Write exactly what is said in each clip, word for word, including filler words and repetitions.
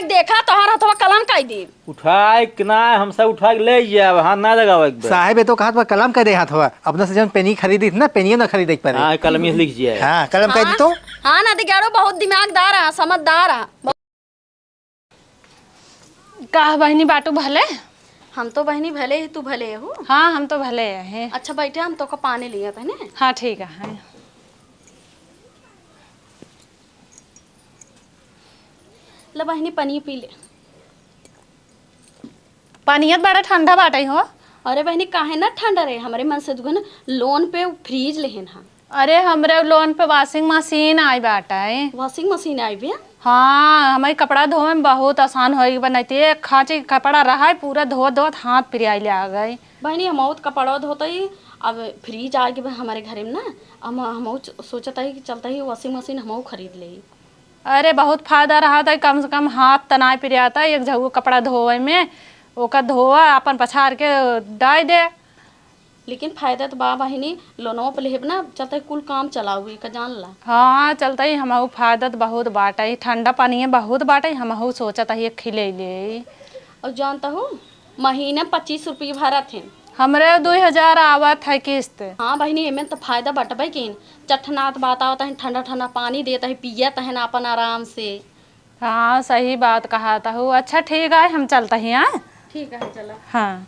देखा, तोहार हथवा कलम कइ दी। उठाए के ना, हमसे उठा के ले जाब, हाथ ना लगावे एक बार। साहेब, ये तो कहत बा कलम कइ दे हथवा। अपना से जौन पेनी खरीदी थी ना, पेनियो ना खरीदे के पड़े। हाँ, कलमिये से लिख जाए। हाँ, कलम कइ दी तो। हाँ, नदिगेड़ू बहुत दिमागदार है, समझदार है। का बहिनी, बाटू भले? हम तो बहिनी भले ही, तू भले हू? हाँ, हम तो भले है। अच्छा बैठे, हम तोका पानी लिए बहिनी। हाँ, ठीक है। ल बहिनी, पानी पी ले। पानिया त बड़ा ठंडा बाटे हो। अरे बहिनी, काहे ना ठंडा रहे, हमरे मनसेधुआ ना लोन पे फ्रिज लेहेन हा। अरे, हमरे लोन पे वॉशिंग मशीन आई बाटे। वॉशिंग मशीन आई बे? हाँ, हमरे कपड़ा धोवे में बहुत आसान होइ गइ बा। एक खांची कपड़ा रहा, पूरा धो धोत हाथ पिराई लागइ। बहिनी, हमहू त कपड़ा धोतई, अब फ्रिज आ गइ बा हमरे घरे में ना, हम हमहू सोचत ही कि चलत ही वॉशिंग मशीन हमहू खरीद लेई। अरे, बहुत फायदा रहत है, कम से कम हाथ त नाहीं पिरात है, एक झउआ कपड़ा धोवे में, ओका धोवा, अपन पछार के डाइ दे। लेकिन फायदा त बा बहिनी, लोनवा पे लेहेब ना, चलते कुल काम चलाऊ, एका जान ला। हाँ, चलते ही हमहू फायदा त बहुत बाटे, ठंडा पानी है बहुत बाटे, हमहू सोचत ही एक खिले ले। और जानत हू, महीना पच्चीस रुपये भरत हैं। हमरे दुइ हजार आवत है किस्त। हाँ बहिनी, एमे त फायदा बटबे किन। चटनात बात आवत है, ठंडा ठंडा पानी देत है, पियत है ना अपन आराम से। हाँ, सही बात कहत हू। अच्छा, ठीक है, हम चलत ही, हाँ? ठीक है, चला। हाँ।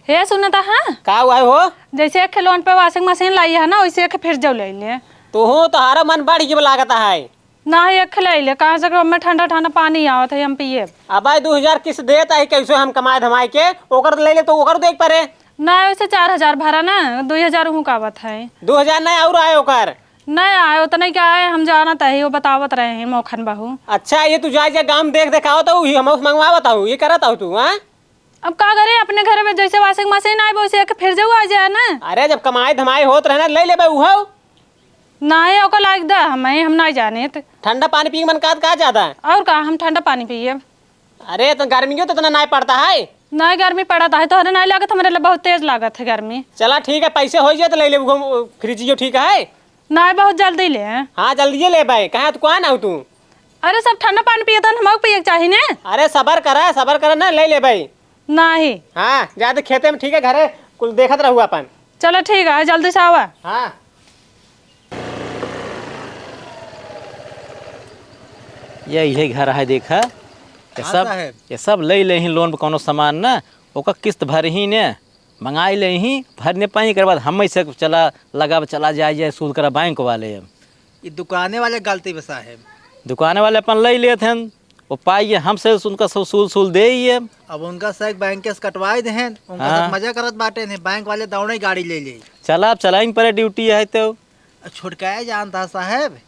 हे, सुनत हा? का हुआ हो? जैसे एक लोन पे वॉशिंग मशीन लाई है ना, वैसे एक फ्रिज ले ले। तू हो, तोहारा मन बढ़ गया लागत है। नाही, एक ले ले, कहाँ से हमें ठंडा ठंडा पानी आवत है, हम पिए। अबे, दू हजार किस्त देत है, कैसे हम कमाए धमाए के, ओकर ले ले तो ओकर देख परे। ना, वैसे चार हजार भरा ना, दू हजार उहू का आवत है। दू हजार नहीं और आए ओकर? नहीं आए, उतने क्या आए, हम जानत है, वो बतावत रहे हैं मोखन बहू। अच्छा, ये तू जाए, जाए गाँव में देख देखाओ तो, ये हम मंगवावत हूँ, ये करत हूँ तू, हाँ? अब का करे, अपने घर में जैसे वॉशिंग मशीन आए, वैसे एक फ्रिज आ जाए ना। अरे, जब कमाई धमाई होत रहे ना, ले लेबे उहो। नाहीं, ओकर लायक दा हमें, हम नाहीं जाने त। ठंडा पानी पी के मन का, का ज्यादा है? और का, हम ठंडा पानी पिए। अरे, तो गर्मी क्यों तो इतना नाहीं पड़ता है? नाहीं, गर्मी पड़त है, तोहरे नाहीं लागत, हमरे लिए बहुत तेज लागत है गर्मी। चला ठीक है, पैसे हो जाए तो ले ले, फ्रिज यो ठीक है। नाहीं, बहुत जल्दी ले। हाँ, जल्दी ले भाई, कहाँ तू, कहाँ ना हो तू? अरे, सब ठंडा पानी पिए तो हम पिए के चाही ने। अरे, सबर करा, सबर करा ना, ले ले भाई। नाही। हाँ, जा तो खेते में, ठीक है, घरे कुल देखत रहू अपन। चलो ठीक है, जल्दी से आवा। हाँ। ये, यही घर है, देखा। ये हाँ, सब, साहेब। ये सब ले ले ही लोन पे कौनो सामान ना, ओकर किस्त भर ही ने, मंगाई ले ही, भर ने पाई, एकर बाद हम से चला, लगा, चला जाए, जाए सूद करा बैंक वाले। ई दुकाने वाले गलती बा साहेब। दुकाने वाले अपन ले लेत हैं, वो पाई है, हमसे उनका सू-, सूल, सूल दे ही है। अब उनका से बैंक से कटवाई देहेन, उनका हाँ। साथ मजा करत बाटे ने, बैंक वाले दौड़े गाड़ी ले ले। चला, अब चलाइन परे, ड्यूटी है तो। अब छुटकाए जानता साहेब,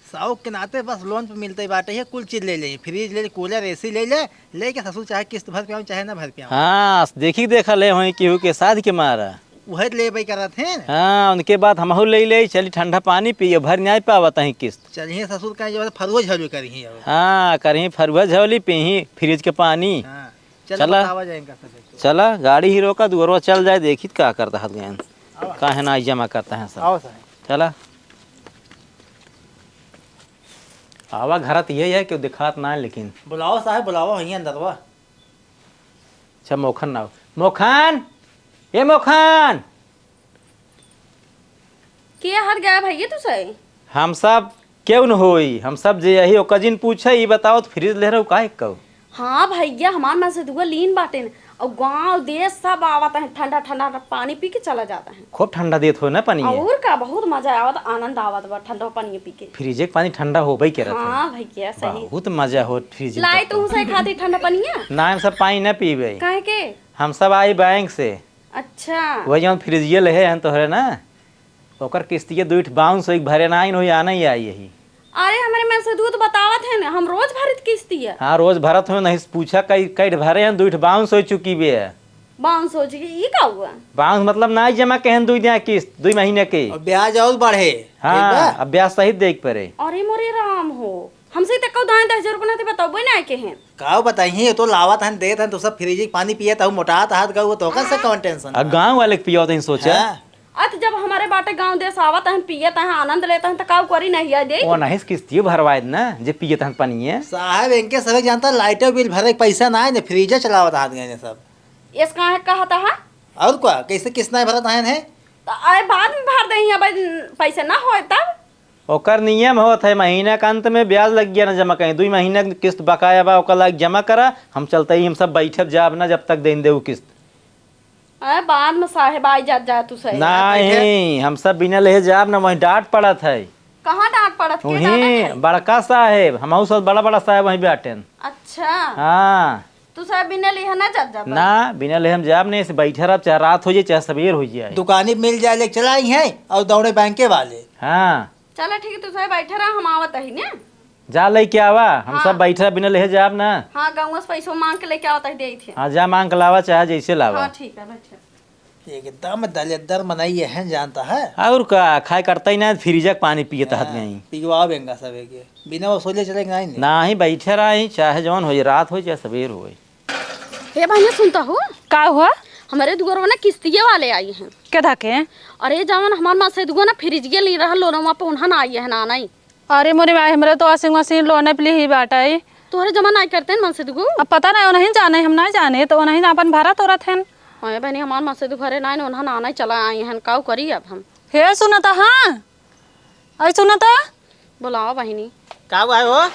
शौक के नाते बस लोन पे मिलते बाटे, ये कुल चीज ले ले, फ्रिज ले ले, कूलर, एसी ले ले, लेके ससुर चाहे किस्त भर पे आऊं, चाहे ना भर पे आऊं। हाँ, देखी देखा ले होई केहू के साध के मारा। उहे लेबे करत हैं। हाँ, उनके बाद हमहू ले ले, चली ठंडा पानी पिए, भर नाहीं पावत हैं किस्त। चलिए ससुर कहीं जो है फरुआ झरुआ करिहीं अब। हाँ, करिहीं फरुआ झौली, पीहीं फ्रिज के पानी। हाँ, चला चला। बतावा जाए इनका सब एक। चला, गाड़ी ही रोका, दुअरवा चल जाए, देखी का करता है गैन। आवा। काहे ना जमा करता है सब। आओ साहब। चला। आवा, घरत यही है, क्यों दिखात ना है, लेकिन। बुलाओ साहब, बुलाओ, यहीं अंदरवा। अच्छा, मोखन ना हो। मोखन! ए मोखन! के हर गया भैया तू सही? हम सब केहू न होई, हम सब जे यही ओकर जिन पूछे, ई बताओ तो फ्रिज ले रहो काहे कहो? हाँ भैया, हमार मनसेधुआ लीन बाटे न, और गाँव देश सब आवत है, ठंडा ठंडा पानी पी के चला जाता है। खूब ठंडा देत हो ना पानी ये? और का, बहुत मजा आवत, आनंद आवत बा ठंडा पानी पी के। फ्रिज के पानी ठंडा होबे करत है। हाँ भैया, सही। बहुत मजा हो फ्रिज के लाई पानी। तू से खाती ठंडा पानी है? ना, हम सब पानी ना पीबे। काहे के? हम सब आई बैंक से। अच्छा। वही जौन फ्रिजिया लेहे हन तोहरे ना, ओकर किस्तिया दुइ ठे बाउंस होई, भरे ना आइन होई, आना ही आई यही। अरे, हमरे मनसेधुआ तो बतावत है ना, हम रोज भरत किस्तिया। हाँ, रोज भरत हो, नहीं पूछा कई, कई ठे भरे हन, दुइ ठे बाउंस हो चुकी बे। बाउंस हो चुकी, ई का हुआ? बाउंस मतलब ना जमा केहन दुइ दिया किस्त, दुइ महीने के। और ब्याज और बढ़े। हाँ, ठीक बा? अब ब्याज सहित देख पड़े। अरे मोरे राम हो, हमसे तो कहू दाएं दस हजार रुपया ना बताओ, बोई ना के हैं। काव बताइए, ये तो लावत हन, देत हन, तो सब फ्रिज के पानी पियत हूँ, मोटात हाथ गऊ, तो ओकर से कौन टेंशन अब बा? गाँव वाले के पियावत हन, सोचा। हाँ। अत जब हमरे बाटे गाँव देस आवत हैं, पियत हैं, आनंद लेत हैं, त काउ करी नहीं आ दे? ओ नहीं, किस्तियो भरवाए न, जे पियत हैं पनिये। साहब, इनके सबे जानता, लाइटो बिल भरे के पैसा ना है, ने फ्रीजे चलावत हाथ गए ने सब। एस काहे कहत हा? और का, कैसे किस्त नाहीं भरत हैं, हैं? त आए बाद में भर देही, अब पैसे ना होए तब। ओकर नियम होत है, महीना के अंत में ब्याज लग गया ना जमा कहीं, दुई महीना के किस्त बकाया बा, ओकर लाग जमा करा, हम चलते ही हम सब बैठब जाब ना जब तक देन देऊ किस्त। अरे बाद में साहेब आई जात जा तू सही। नहीं, हम सब बिना लेहे जाब ना, वहीं डांट पड़त है। कहाँ डांट पड़त? के डांटत है? बड़का साहेब, हमहू सब बड़ा बड़ा साहेब वहीं बाटेन। अच्छा। हाँ। तू साहेब बिना लेहे ना जात जा? ना, बिना लेहे हम जाब नहीं, ऐसे बैठे रहब, चाहे रात हो जाए, चाहे सबेर हो जाए। दुकानी मिल जाए, ले चला आई हैं और दौड़े बैंके वाले। हाँ। चला ठीक है, तू साहेब बैठे रहा, हम आवत ही ने। जा लेके आवा, हम हाँ। सब बैठे बिना लेहे जाब ना। हाँ, गौवा से पैसो मांग के लेके आवत ही, देइत ही। हाँ, जा मांग के लावा, चाहे जैसे लावा। हाँ, ठीक है, बैठे। एकदम दलिद्दर मनई यहन जानता है। और का, खाए करता ही ना, फ्रिज क पानी पियत हाथ हाँ, में ही। पिघवाओ बेंगा सबे के, बिना वसूले चले के नहीं ने। ना ही बैठे रहा ही, चाहे जौन हो, रात हो चाहे सबेर हो। हे बहिनी, सुनता हो? का हुआ? हमरे दुआरवा ना किस्तिये वाले आई हैं। के धाके? अरे, जवन हमार माँ से दुआ ना फ्रिजिये ली रहल लोनवा पे, उन्हन आई है ना, नहीं। अरे मोरे माई, हमरे तो washing machine लोने पे ली ही बाटे। तोहरे जमा नाई करते हैं माँ से दुगो? अब पता नहीं, उन्हीं जाने, हम ना जाने, तो उन्हीं अपन भरा तोरत हैं। अरे बहिनी, हमार माँ से दु घरे नाई, उन्हन आना ही चला आई हैं, काउ करी अब हम? हे सुनता, हाँ, आई सुनता। बोलाओ बहिनी। का हुआ है वो?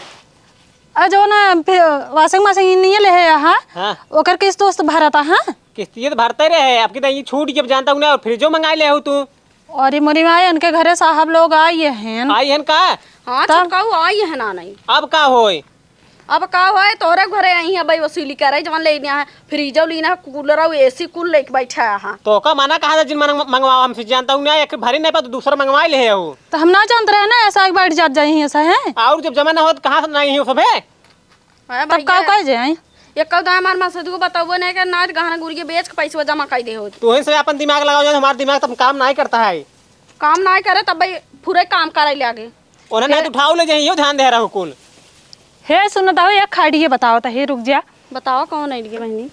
आ, जो ना, फि-, washing machine नहीं ले है यहाँ, हाँ। ओकर किस्त उस्त भरता, हाँ? किस्तिये तो भरते रहे, आपकी तो ये छूट जब जानता हूँ ना, और फ्रिजो मंगा ले हो तू। अरे मोरी माई, इनके घरे साहब लोग आई हैं। आई हैं का? हाँ, तब? छोटकाऊ आई है ना नहीं। अब का होए? अब का होए, तोहरे घरे आई है भाई, वसूली करे, जवन लेने है, फ्रिजो लेना है, कूलर और एसी कुल लेके बैठा है। तो का मना कहा था, जिन मन मंगवाओ, हमसे जानता हूँ ना, एक भरी नहीं पा तो दूसरा मंगवा ले हो। तो हम ना जानते रहे ना, ऐसा एक बैठ जात जाई, ऐसा है। और जब जमा ना हो तो कहाँ से नहीं हो सब है? अरे तब भैया, का कह जाए? ये कह दो हमार माँ से दुगो बताओ नहीं, कि ना गहना गुरिया बेच के पैसवा जमा कर दे हो। तू ही से अपन दिमाग लगाओ, जब हमारा दिमाग तब काम नहीं करता है। काम नहीं करे तब भाई पूरे काम करे लागे। उन्हें नहीं तो उठाओ ले जाइए, ध्यान दे रहा हो कुल। हे सुन तो, ये खाड़िए बताओ तो, हे रुक जा। बताओ कौन है ये बहिनी?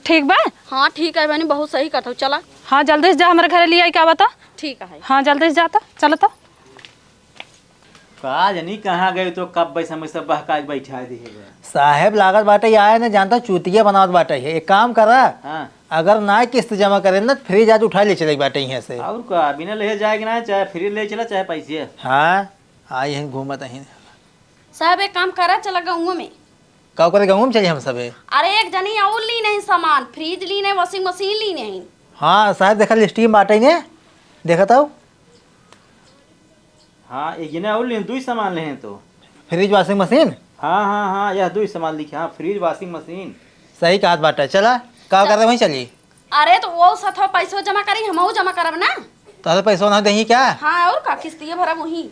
ठीक बा? हाँ ठीक है बहिनी, बहुत सही कहत हो, चला। हाँ जल्दी से जा, हमारे घरे ले आई, का बता? ठीक है। हाँ जल्दी से जा तो, चलो तो। का जनी कहाँ गए तो कब बैस हमें सब बहका के बैठा दिए गए। साहेब लागत बाटे आए न जानता चूतिया बनावत बाटे है। एक काम करा, हाँ। अगर ना किस्त जमा करे ना तो फ्रिज आज उठा ले चले बाटे यहाँ से। और का, बिना ले जाए के ना, चाहे फ्रिज ले चला चाहे पैसे। हाँ, आई हैं घूमत हैं। साहब एक काम करा, चला गाँव में। का करे गाँव में चली हम सबे? अरे एक जनी और ली नहीं सामान, फ्रिज ली नहीं, washing machine ली नहीं। हाँ साहब देखा लिस्ट में बाटे ने, देखा तो। हाँ, एक जने और लेन, दुई सामान लेन तो। फ्रिज, washing machine? हाँ, हाँ, हाँ, यह दुई सामान लिखे, हाँ, फ्रिज, washing machine। सही कहत बाटे, चला, का चल। करे वहीं चली? अरे, तो वो सथवा पैसो जमा करी, हमहू जमा करब ना। तोहरे पैसो ना देही क्या? हाँ, और का, किस्तिये भरब वहीं।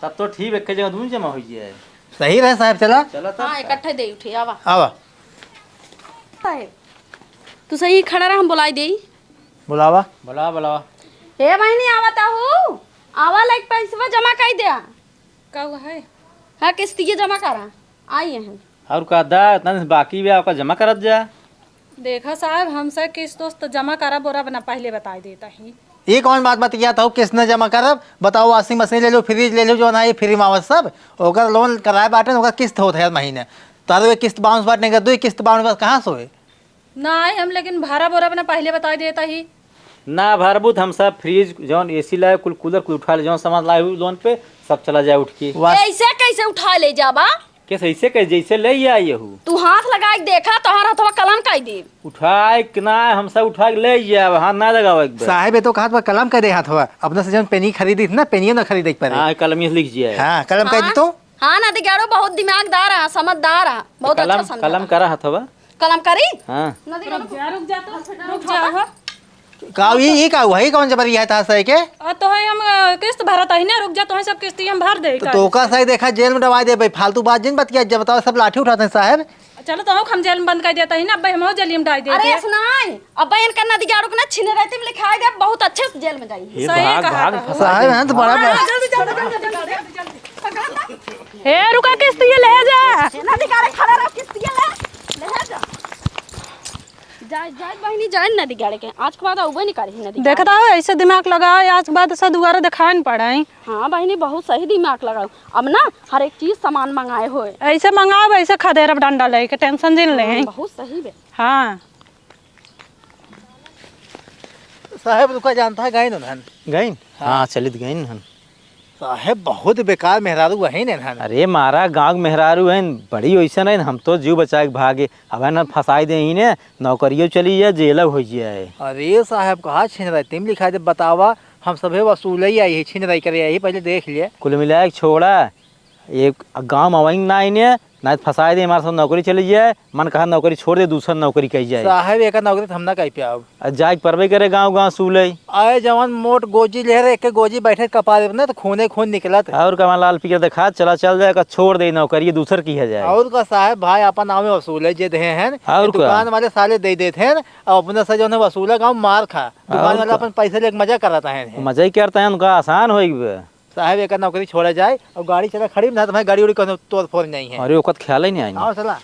तब तो ठीक, एक जगह दुनू जमा हो जाए। सही रहे साहब, चला। चला तब हाँ, का। इकट्ठे दे उठे, आवा। आवा। साहेब, तू सही खड़ा रहा, हम बुलाई देई। बुलावा। बुलावा, बुलावा। हे बहिनी, आवा ता हूँ। आवा, लाइक पैसवा जमा कई द्या। का हुआ है? हाँ, किस्तिये जमा करा। आई हैं। और का दा, इतना दिन से बाकी बा, ओका जमा करत जा। देखा साहब, हमसे किस्त उस्त जमा करा, बोरा बना, पहले बताई देता ही। ये कौन बात बतियात हो, किस्त न जमा करब? बताओ, washing machine ले लो, फ्रिज ले लो, जो ना ये फ्री में आवत सब, ओकर लोन कराए बाटे, ओकर किस्त होत है हर महीने। तारो एक किस्त बाउंस बाटे, नहीं कर दो, एक किस्त बाउंस बा, कहाँ से होए? ना आए हम, लेकिन भरा बोरा अपना पहले बताई देता ही। ना भरबू त हम सब फ्रिज, जौन एसी लाए, कुल कूलर, कुल उठा ले, जौन सामान लाए हुए लोन पे, सब चला जाए उठ के। वाह। ऐसे कैसे उठा ले जाबा? कैसे ऐसे कैसे, जैसे ले ही आई हूँ। तू हाथ लगा के देखा, तोहर हथवा कलम काई दे। उठाए के ना, हम सब उठा के ले ही आब, हाथ ना लगावे एक बार। साहेब, ये तो कहत बा कलम का दे हाथवा, अपना से जौन पेनी खरीदी थी ना, पेनियो ना खरीदे के पड़े। हाँ, कलमी से लिख जिया है। हाँ, कलम काई दे हाँ। तो। हाँ, नदीगाड़ो बहुत दिमागदार है, समझदार है, बहुत कलम, अच्छा समझदार कलम है। करा हथवा। कलम करी? हाँ। नदीगाड़ो रुक जा, रुक जा तो, रुक जा हो। का ई, ई का हुआ? ई कौन जबरी है तार सही के? आ, तो है हम, अ, किस्त भरत ही ना, रुक जा, तो है सब किस्त हम भर दे तो, का। तो का सही देखा, जेल में डलवा दे भाई, फालतू बात जिन बतिया, जब बताओ सब लाठी उठाते हैं साहेब। चलो तो हम जेल में बंद कर देता ही ना, अब हम जेल में डाल देते अरे हैं। सुनाई, अब इनका नदीगाड़ो के ना छीने रहती में लिखाई दे, बहुत अच्छे से जेल में जाई। ये सही भाग, कहा भाग, था। फंसा साहेब गई। हैं तो बड़ा हाँ, बड़ा। जल्दी, जल्दी, जल्दी, जल्दी, जल्दी। हे रुका, किस्त ये ले जा। नदीगाड़े खड़ा रहो, किस्त ये ले, ले जा। जा। जाए बहिनी, जाए नदी गाड़े के, आज के बाद अउबे नहीं करी नदी गाड़े। देखता हो, ऐसे दिमाग लगाओ, आज के बाद से दुआरे दिखाए न पड़ाई। हाँ बहिनी, बहुत सही दिमाग लगाओ। अब ना हर एक चीज सामान मंगाए होए। ऐसे मंगाओ, ऐसे खदेरब डंडा लेके, टेंशन जिन ले। हम्म, बहुत सही बे। हाँ। साहेब, रुका, जानता है, गइन उन्हन। गइन? हाँ। हाँ, चलित गइन उन्हन। साहेब, बहुत बेकार मेहरारू है ने इन्हन। अरे मारा, गाँव के मेहरारू हैं, बड़ी ओइसन हैं, हम तो जीव बचाए के भागे। अब है ना, फंसाई दे ही ने, नौकरियो चली जाए, जेल हो जाए। अरे साहेब, कहा छिनराई तिम लिखा दे, बतावा, हम सभे वसूले ही आई है, छिनराई करे आई है, पहले देख लिए। कुल मिलाए के छोड़ा, एक गाँव में वहीं ना आई ने, ना तो फंसाए दे, हमारे साथ नौकरी चली जाए, मन कहा नौकरी छोड़ दे, दूसर नौकरी कही जाए। साहेब, एकर नौकरी तो हम ना कही पाउब। आ, जाए के परबे करे गाँव गाँव सूले। आए जवन मोट गोजी ले रहे, एक गोजी बैठे कपारे पे ना तो खूने खून निकलत। और का, लाल पीकर देखा, चला चल जाए, का छोड़ दे नौकरी, दूसर किहा जाए। और का साहेब, भाई अपन नाम में वसूले जे दे हैं, और का? दुकान वाले साले दे देते हैं, और अपने से जवन वसूला गाँव मार खा, दुकान और वाला का? अपन पैसे लेके मजा करता है। मजा ही करता है, उनका आसान होई बे। साहेब, एकर नौकरी छोड़ा जाए और गाड़ी चला खड़ी में, ना तो भाई गाड़ी उड़ी कोनो तोड़ फोड़ नहीं है। अरे, ओकर ख्याल ही नहीं आई। आओ, चला।